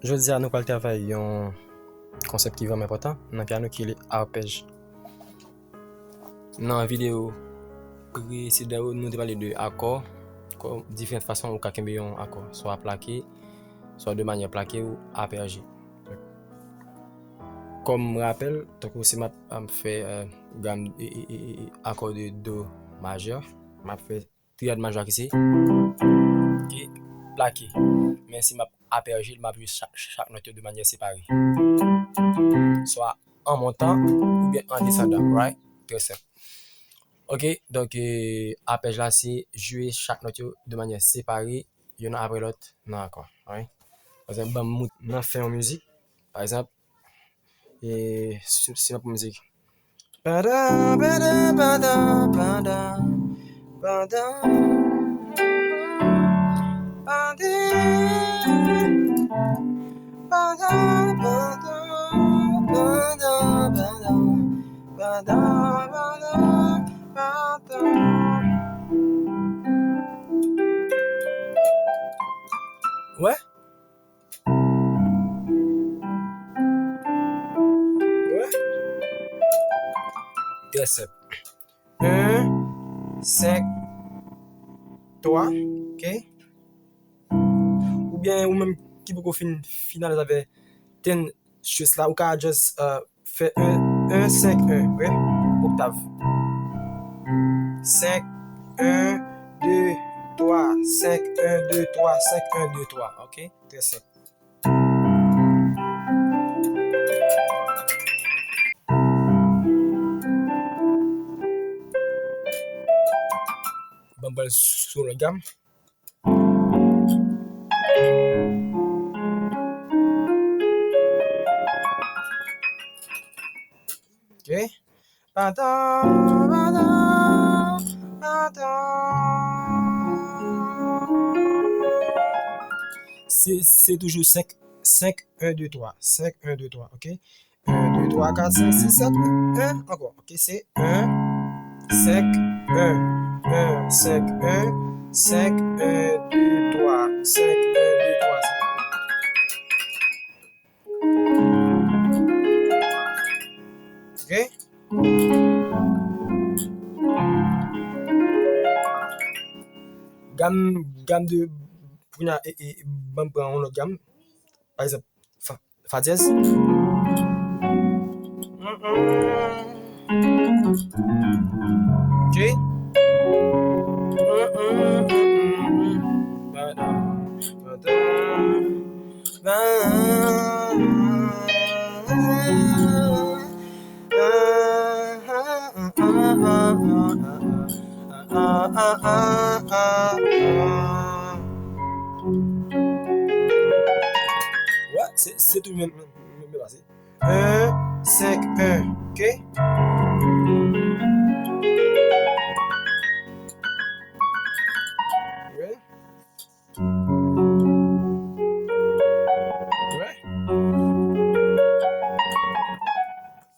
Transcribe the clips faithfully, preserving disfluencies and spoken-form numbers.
Jodi a, nou pral travay yon konsèp ki vrèman enpòtan nan pyano ki rele arpèj. Nan videyo presedan yo, nou te pale de akò, kò, diferan fason ou ka kenbe yon akò, swa plake, swa de manyè plake ou apèje. Kòm rapèl, tankou si m ap, ap fè, eh, gam, e, e, e, e, akò de do majè, m ap fè triyad majè ki se, ki plake. Men si m ap apèje l, m ap jwe chak, chak nòt yo de manyè separe. Swa an montan oubyen an desandan, right? Trè senp. Ok, donk, eh, apèj la se jwe chak nòt yo de manyè separe, youn apre lòt nan akò, right? Pa egzanp, ban m mout nan fen yon mizik, pa egzanp, e si, si nan mizik. Padan, padan, padan, padan, padan, padan, padan, padan, padan, padan, padan, padan. Wè? Wè? Trè senp. En, senk, twa, ok? Oubyen ou menm ki poko fin, fin alèz avè ten stress la, ou ka just, uh, fè en, en, senk, en, ok? Oktav. Senk, en, de, twa, senk, en, de, twa, senk, en, de, twa, ok? Trè senp. Ban m pral sou lòt gam. Ok. Padan, padan, padan. Se, se toujou senk, senk, en, de, twa. Senk, en, de, twa, ok? En, de, twa, kat, senk, sis, sèt, en ankò. Ok, se en, senk, en, en, senk, en, senk, en, de, twa, senk, en, de, twa, senk. Ok? Gam, gam de, kounye a, e, e, ban m pran yon lòt gam. Pa egzanp, fa, fa dyèz. Ok. Wè, se, se tou menm, menm, menm, menm bagay. En, senk, en, ok? Wè. Wè.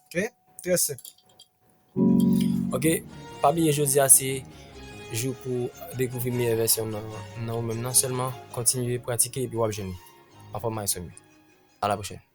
Ok, trè senp. Ok, pa bliye jodi a se jou pou dekouvri meyè vèsyon nan, nan ou menm nan. Sèlman kontinye pratike epi w ap jwenn li. Anfòm, Maestro Mio. A la pwochèn.